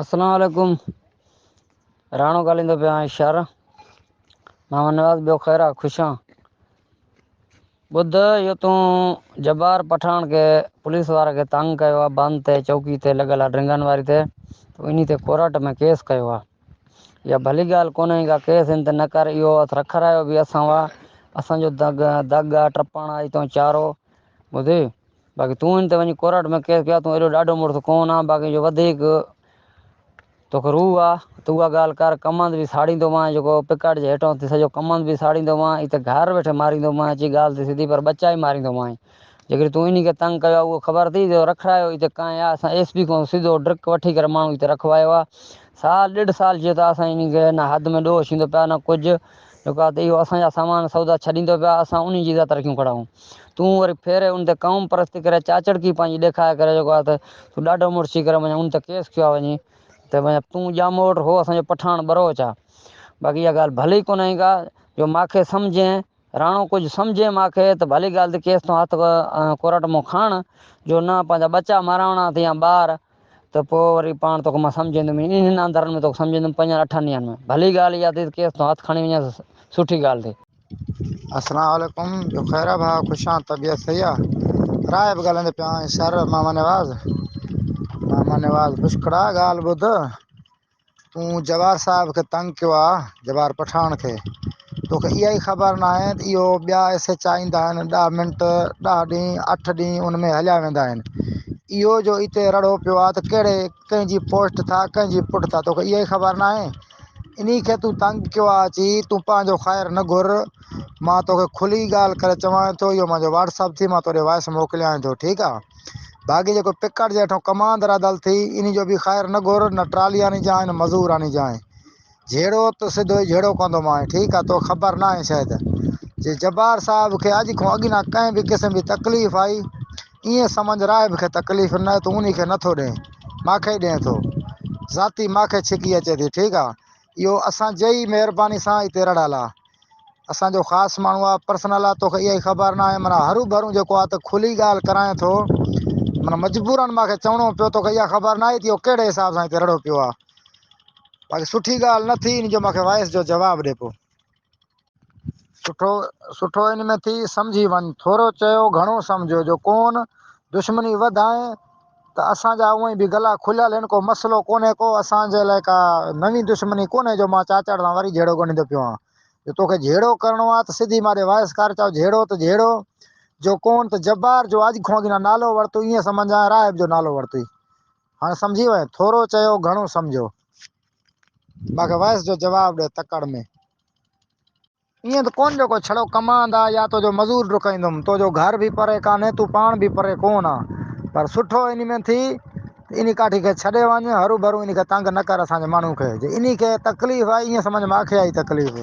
اسلام عليڪم راڻو ڳالهائيندو پيو آهيان شھر محمد نواز ٻيو خير آ خوش آن ٻڌ اهو تون جبار پٺاڻ کي پوليس وارا کي تنگ ڪيو آ بند تي چوڪي تي لڳل آ ڊرنگن واري تي تو انهي تي ڪورٽ ۾ ڪيس ڪيو آ اها ڀلي ڳالهه ڪونهي ڪا ڪيس هن تي نه ڪر اهو رکرايو به اسان وا اسان جو دڳ دڳ آ ٽپڻ آ اتو چارو ٻڌي باقي تون هن تي وڃي ڪورٽ ۾ ڪيس ڪيو تون ايڏو ڏاڍو مڙس ڪونه آن باقي جو وڌيڪ توکي روح آ ته اها ڳالهه ڪر ڪمند به ساڙيندومانء جيڪو پڪڙ جي هيٺون ٿي سڄو ڪمند به ساڙيندومانء اتي گهر ويٺي ماريندومانء اچي ڳالهه ٿي سڌي پر ٻچا ئي ماريندومانء جيڪڏهن تون انهي کي تنگ ڪيو آ اهو خبر اٿئي جو رکرايو اتي ڪانء آ اسان ايس پي کان سڌو ڊرڪ وٺي ڪري ماڻهو اتي رکوايو آ سال ڏيڍ سال ٿي ويو ته اسان انهي کي نه حد ۾ ڏوهه ڇيندو پيا نه ڪجهه جيڪو آ ته اهو اسان جا سامان سودا ڇڏيندو پيا اسان انهي جي عزت رکيون کڙا آهيون تون وري ڦيري ان تي قوم پرستي ڪري چاچڙڪي پنهنجي ڏيکائي ڪري جيڪو آ ته تون ڏاڍو مڙس ٿي ڪري مڃان ان تي ڪيس ڪيو آ وڃي ته مڃان تون ڄاموٽ هو اسان جو پٺاڻ ٻروچ آ باقي اها ڳالهه ڀلي ڪونهي ڪا جو ماکي سمجهين راڻو ڪجهه سمجهين ماکي ته ڀلي ڳالهه ته ڪيس تون هٿ ڪورٽ مون کڻ جو نه پنهنجا ٻچا ماراوڻا اٿئي يا ٻار ته پوء وري پاڻ توکي مان سمجهندم انهن اندرن ۾ توکي سمجهندم پنجن اٺن ڏينهن ۾ ڀلي ڳالهه اها ٿي ته ڪيس تون هٿ کڻي وڃين ته سٺي ڳالهه ٿي. اسلام عليڪم ٻيو خير آ ڀاء خوش آن طبيعت صحيح آ راهب ڳالهائيندو پيو آهيان سر ماما نواز ماما نواز بشڪڙا ڳالهه ٻڌ تون جبار صاحب کي تنگ ڪيو آ جبار پٺاڻ کي توکي اها ئي خبر نه آهي ته اهو ٻيا ايس ايچ آ ايندا آهن ڏهه منٽ ڏهه ڏينهن اٺ ڏينهن ان ۾ هليا ويندا آهن اهو جو اتي رڙهو پيو آ ته ڪهڙي ڪنهن جي پوسٽ ٿا ڪنهن جي پٺ ٿا توکي اها ئي خبر نه آهي انهي کي تون تنگ ڪيو آ اچي تون پنهنجو خير نه گهر مان توکي کلي ڳالهه ڪري چوان ٿو اهو منهنجو واٽس اپ ٿي مان توڏي وائس موڪليان ٿو ٺيڪ آ باقي جيڪو پڪڙ جي هيٺون ڪماند رڌل ٿي انهي جو به خير نه گهر نه ٽرالي آني جانء نه مزور آني جانء جهيڙو ته سڌو ئي جهيڙو ڪندومانء ٺيڪ آ توکي خبر نه آهي شايد جي جبار صاحب کي اڄ کان اڳ نه ڪنهن به قسم جي تڪليف آئي ائين سمجهه راهب کي تڪليف نه تون انهي کي نٿو ڏين ماکي ئي ڏين ٿو ذاتي ماکي ڇڪي اچي ٿي ٺيڪ آ اهو اسان جي ئي مهرباني سان اتي رڙهيل آ اسان جو خاص ماڻهو آ پرسنل آ توکي اها ئي خبر نه آهي معنيٰ هرو ڀرو جيڪو آ ته کلي ڳالهه ڪرائين ٿو معنيٰ مجبورن ماکي چوڻو پيو توکي اها خبر نه آهي ته اهو ڪهڙي حساب سان هتي رڙهو پيو آ باقي سٺي ڳالهه نه ٿي ان جو ماکي وائس جو جواب ڏي پو. سٺو سٺو ان ۾ ٿي سمجهي وڃ ٿورو چيو گهڻو سمجهيو جو ڪون دشمني وڌائين ته اسان جا اونئي به گلا کليل هن ڪو مسئلو ڪونهي ڪو اسان جي لاء ڪا نوين دشمني ڪونهي جو مان چاچڙ سان وري جهيڙو ڳنڍيندو پيو آهيان جو توکي جهيڙو ڪرڻو آهي ته سڌي ماڏي وائس ڪر چئو جهيڙو ته جهيڙو جو ڪون ته جبار جو اڄ کان اڳ نه نالو ورتو ائين سمجهان راهب جو نالو ورتوئي هاڻي سمجهي وئين ٿورو چيو گهڻو سمجهيو ماکي وائس جو جواب ڏي تڪڙ ۾. ائين ته ڪونه جو ڪو ڇڙو ڪماند آ يا تو جو مزور ڊڪائيندم. تو جو گهر به پري ڪانهي، تون پاڻ به پري ڪونه آن. پر سٺو انهي ۾ ٿي ته انهي ڪاٺي کي ڇڏي وڃ، هروڀرو انهي کي تنگ نه ڪر اسان جي ماڻهو کي. جي انهي کي تڪليف آئي ائين سمجهه ماکي آئي تڪليف.